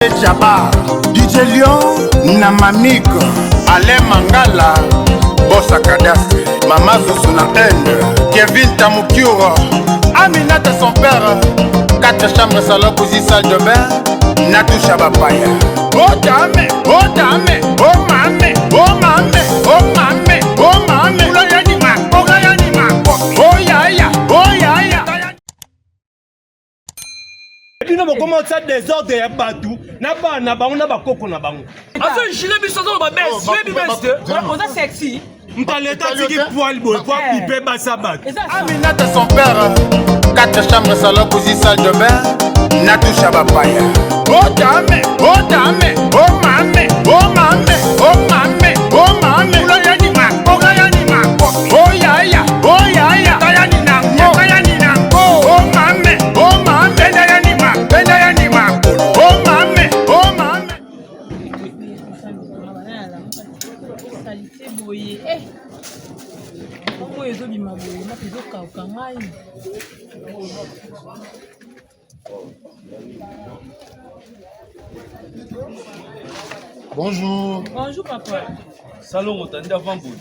Jabba, DJ Lion na Mamiko, Alain Mangala, Bossa Cadastre, Mama Zozo na Inde, Kevin Tamukiura, Aminata son père, quatre chambres, salon, cuisine, salle de bain, Natoucha Bapaya. Oh dame, oh dame, oh mame, oh mame, oh mame, oh mame, oh oh yaya, oh yaya. Bino bokoma otya desordre ya bato na bana na bango na bakoko na bango. Azo jile biso azoloba bes yebi bes te. Oza sexy. Mtaleta atiki poil boye po apipe basa bato. Aminata son père, quatre chambres, salon, cuisine, salle de bain, Natoucha Bapaya. Oh dame, oh dame, oh mame, oh mame, oh mame, oh mame. Oh yaya, oh yaya, oh mame, oh mame, oh mame, oh mame. Salite boye eh oyo ezobima boye mpe ezokauka ngai. Bonjour. Bonjour papa. Salongo otandi avant boye.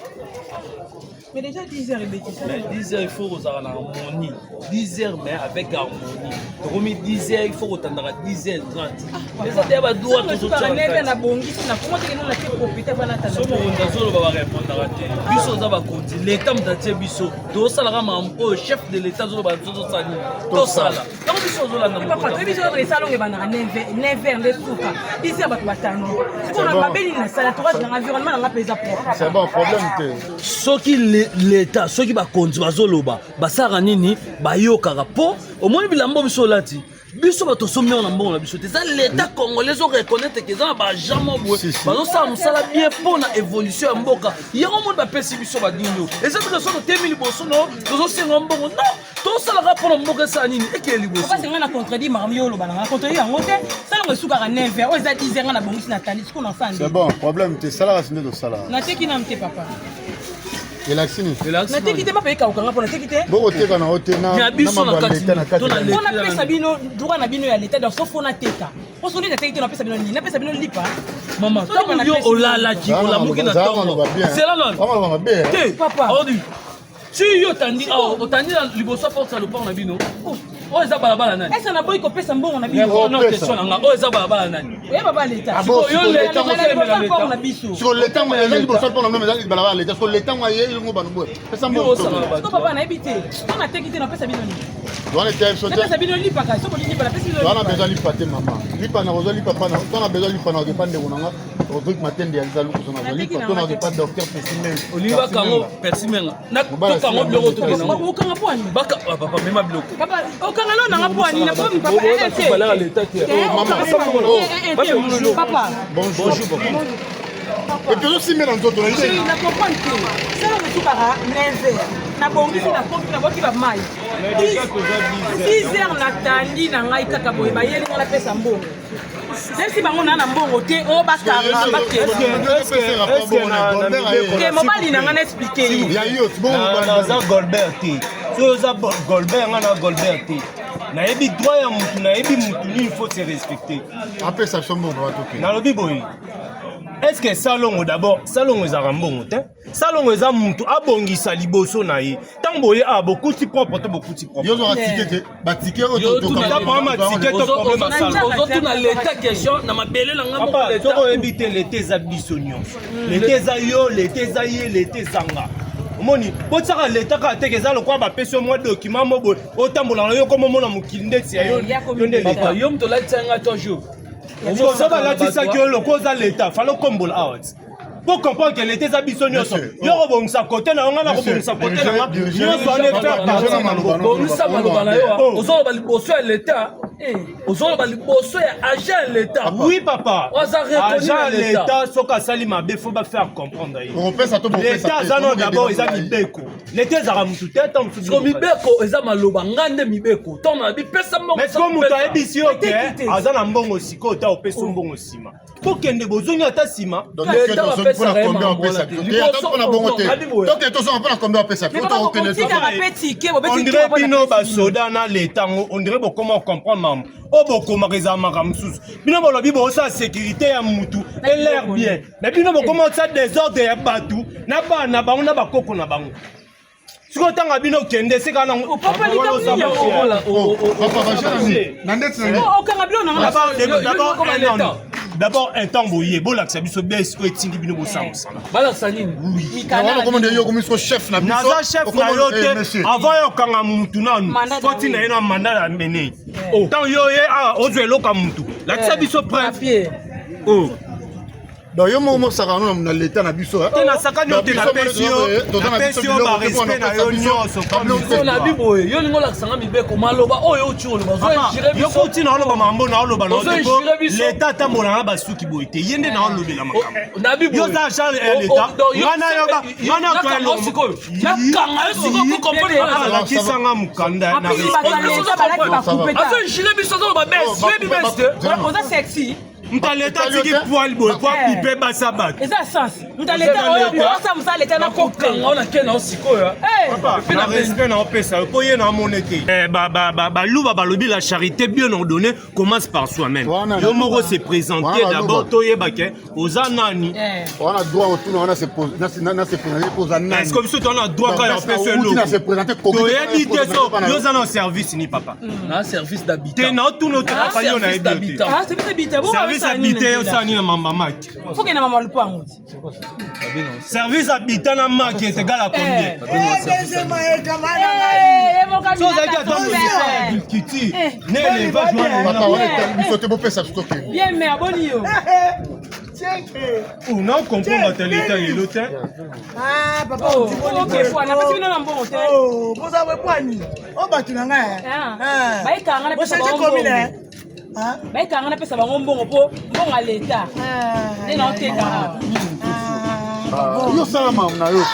Mais déjà 10 heures ebeti. Mais 10 heures il faut kozala na harmonie. 10 heures mais avec harmonie. Tokomi 10 heures il faut kotandaka 10 heures 30. Eza te ya ba droit tozotya. Na bongisi na koma teke nona te profiter bana tanda. So mokonzi azoloba ba répondaka te. Biso oza bakonzi, l'État moto atie biso. Tozosalaka makambo oyo chef de l'État azoloba biso tosala nini? Tosala. Ntango biso ozolanda papa toyebi biso kaka esalongo ebandaka 9 heures nde suka 10 heures bato batandi sikoyo mabe nini nasala tourage nanga environnement nanga mpe eza propre. C'est bon, problème te. Soki l'État, soki bakonzi bazoloba, basalaka nini? Bayokaka po omoni bilamba biso olati biso bato tosombi yango na mbongo na biso te. Eza l'État congolais ezo reconnaître ke eza na baagent moko boye bazosala mosala bien mpo na évolution ya mboka. Yango moni bapesi biso badini oyo eza teke so totemi liboso no tozosenga mbongo non, tosalaka mpo na mboka esala nini ekele liboso. Papa nga na contredit makambo yo oloba nanga contredit yango te. Salongo esukaka 9 heures, oyo eza 10 heures, nga na bongisi na tandi sikoyo na sandi. C'est bon, problème te, salaka sinde tosala. Nateki nanu te papa. Elakisi nini? Nateki te papa, ekaukanga mpo nateki te. Bokoteka na yo te na biso na kati na kati. Mpo napesa bino droit na bino ya leta, donc sauf mpo nateka. Mpo soki nateki te napesa bino nini? Napesa bino lipa. Mama, ntango yo olalaki olamuki na ntongo zela nanu te papa. Odi si yo otandi awa, otandi na liboso ya porte ya lopango na bino, oyo eza balabala nani? Ese naboyi kopesa mbongo na bino. Non, question na nga, oyo eza balabala nani? Oye baba leta. Yo leta otelemela leta na biso. Siko leta ngo eza liboso mpo na meme eza balabala leta. Siko leta ngo aye ngo bano boye. Pesa mbongo. Siko papa nayebi te. So nateki te napesa bino nini? Wana te biso te. Napesa bino lipa kasi so bolingi lipa napesi bino. Wana besoin lipa te mama. Lipa na kozwa lipa pana. Tona besoin lipa na okepa ndeko na nga. Rodrigue Matende ya Zalu kozona lipa. Tona okepa docteur Percy Olingi bakango Percy Menga. Tokango biloko tokende nango. Okanga po ani? Baka papa mema biloko. Papa okanga lo nanga po ani na po papa eh te. Leta te. Papa. Papa. Bonjour. Et puis osimbe na nzoto na ye. Na comprendre te. Sala mosukaka 9 heures. Nabongisi na kofi naboki ba mai. 10 heures natandi na ngai kaka boye bayeli nga napesa mbongo. Même si bango na na mbongo te o bakanga bakende. Mobali na nga na expliquer ye. Naza Golbert te. Soki oza Golbert, nga na Golbert te. Nayebi droit ya mutu, nayebi mutu nini faut se respecter. Apesa biso mbongo bato te. Nalobi boye. Est-ce que salongo d'abord, salongo ezalaka mbongo te? Salongo eza mutu abongisa liboso na ye. Ntango boye awa bokuti propre to bokuti propre. Yo ozwaka ticket te, ba ticket oyo eza problème ya ticket to problème ya salongo. Ozotuna leta question na mabele na ngai moko leta. Soki oyebi te leta eza biso nyonso. Leta eza yo, leta eza ye, leta eza nga. Omoni, botiaka leta kaka teke eza lokola bapesi yo mwa document mo boye otambola na yo koma omona mokili ndeti ya yo yo nde leta. Yo moto olatisa nga toujours. Ozo balatisaki yo lokola oza leta, falo kombola awa ti. Po comprendre que leta eza biso nyonso. Yo kobongisa kote na yo, nga na kobongisa kote na nga. Nyonso wana faire partie na mboka. Bongisa maloba na yo, ozoloba liboso ya leta, ozoloba liboso ya agent ya leta. Oui papa. Oza reconnu agent na ya leta. leta soki asali mabe faut ba faire comprendre ye. Okopesa to bokopesa. Leta aza no d'abord eza mibeko. Leta ezalaka mutu te ata mosusu. Siko mibeko eza maloba, nga nde mibeko. Ntango na bipesa mbongo. Mais sikoyo moto ayebisi yo ke aza na mbongo sikoyo ta opesi mbongo nsima. Bokende bozongi ata nsima. Leta bapesi mpona combien opesa mpona bongo te. Toke tosonga mpona combien opesa. On dirait bino basoda na leta ngo, on dirait bokoma comprendre mamu oyo bokomaka ezala makambo mosusu. Bino bolobi bosala sécurité ya mutu et l'air bien, mais bino bokoma otisa désordre ya bato na bana na bango na bakoko na bango. Sikoyo ntanga bino kende seka nango. D'abord un temps boye bolakisa biso bes oyo etindi bino bosala mosala. Balakisa nini? Chef na biso. Naza chef na yo te. Avant yo okanga mutu nanu, foti na ye na mandat ya mene. Ntango yo ye awa ozwa eloko ya mutu, lakisa biso preuve. Oh. Donc yo moko mosaka no na leta na biso. Te, nasakani yo te, napesi yo, napesi yo barespect na yo nyonso. Nabi boye, yo lingo olakisanga mibeko, maloba oyo oti oloba. Yo koti na oloba mambo na oloba na yo te. Leta atambola na basuki boye te, ye nde na olobela makambo. Yo oza agent ya leta, nga na yo nga na nakanga yo sikoyo comprendre. Alakisanga mokanda na azo biso, azoloba bes, yebi bes te. Oza sexy. Moto aleta atiki poil boye po apipe basa bato. Eza sens moto aleta oyo osa mosala leta na kokanga na ke na sikoyo. Na respect na opesa yo mpo ye na amone te. Baluba balobi: la charité bien ordonnée commence par soi-même. Yo moko se présenter d'abord, toyeba ke oza nani. Wana droit otuna wana, se présenter mpo oza nani? Est-ce que biso toza na droit kaka ya opesa eloko? Toyebi te so yo oza na service ni papa. Na service d'habitat. Te, na otuna ote papa, yo nayebi yo te. Service habitat osala nini na mamba maki? Fokende mama lupango. Service habitat na maki est égal à combien? So ozalaki ata mosika ya agriculture na élevage wana. Biso te, bopesa biso tokende. Bien, mais aboni yo. Na comprendre bato ya leta lelo te. Napesi bino na mbongo te. Boza bwani o bato na ngai. Bayekanga. Bochange commune. Bayekanga, napesa bango mbongo mpo mbongo ya leta nde naoteka. Yo sala mamu na yo.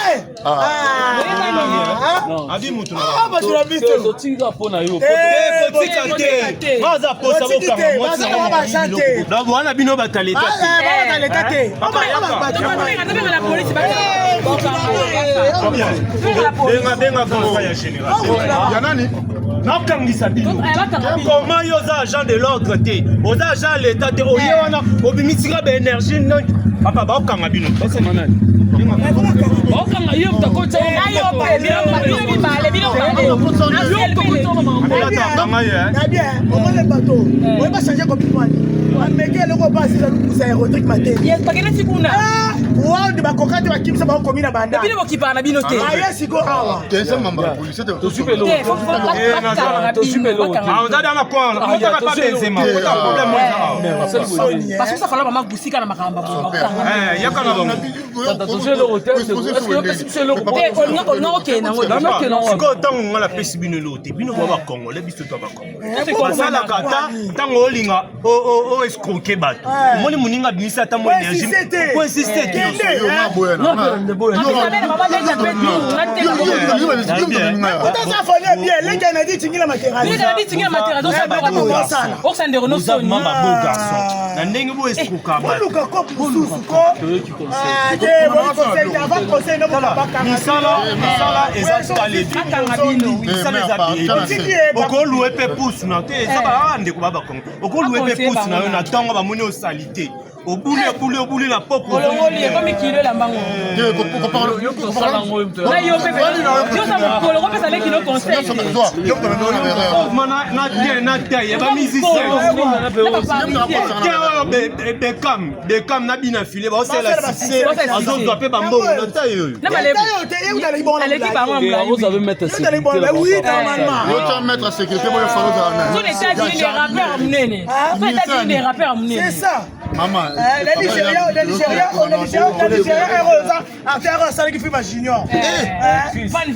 Abi mutu. Bato na biso. Totika mpo na yo. Kotika te, aza posa bokanga mwasi. Donc wana bino bato ya leta te. Leta te. Tobenga la polisi. Benga, benga conseil ya général. Ya nani? Nakangisa bino. Comment yo oza agent de l'ordre te, oza agent ya leta te, oye wana obimisika baénergie? Papa, baokanga bino. Baokanga ye moto akotisa. Bino mibale, bino mibale. Na bien, omoni bato oye bachange kopi mwani, bameki eloko basi eza lukusa ya Rodrigue Matei. Bakende ti kuna. Wande bakoka te, bakimisa bango komi na banda. Bino bokipaka na bino te. Aye siko awa. Te, eza mamba ya polisi te. Oza danga kotaka pa Benzema, kota problème oyo. Parce que ça fala mama gusika na makambo. Yaka na bango. Olinga okende nango. Sikoyo ntango nga napesi bino eloko te, bino ba bacongolais, biso to bacongolais basalaka ata ntango olinga oescroquer bato, omoni moninga abimisi ata mo énergie, koinsiste te. Utaza fali bien lenge na di tingila materaosandero. Oza beau garçon na ndenge bo escroquer bato. Boluka kope mosusu ko te, boyi avant conseil. Misala, misala eza talebi, misala eza bien. Okoluwe mpe pusu na te, eza bandeko ba bakongo. Okoluwe mpe pusu na yo na ntongo, bamoni osali te, obuli, obuli, obuli na poko. Olongoli, ekomi kilo elambango. Na yo mpe yoza mokolo kopesa le kilo conseil. Na te, na te ya bamusicien te oyo Bekam, Bekam na bina file baosala succès, azozwa mpe bambongo na tai oyo. Aleki bango. Oui, normalement. Yo tya maître sécurité boyo falo ozala. So États-Unis des rappeurs monene, so États-Unis des rappeurs monene. C'est ça. Mama. Le Nigeria, le Nigeria, le Nigeria, le Nigeria, arte asalaki film ya junior. Fan.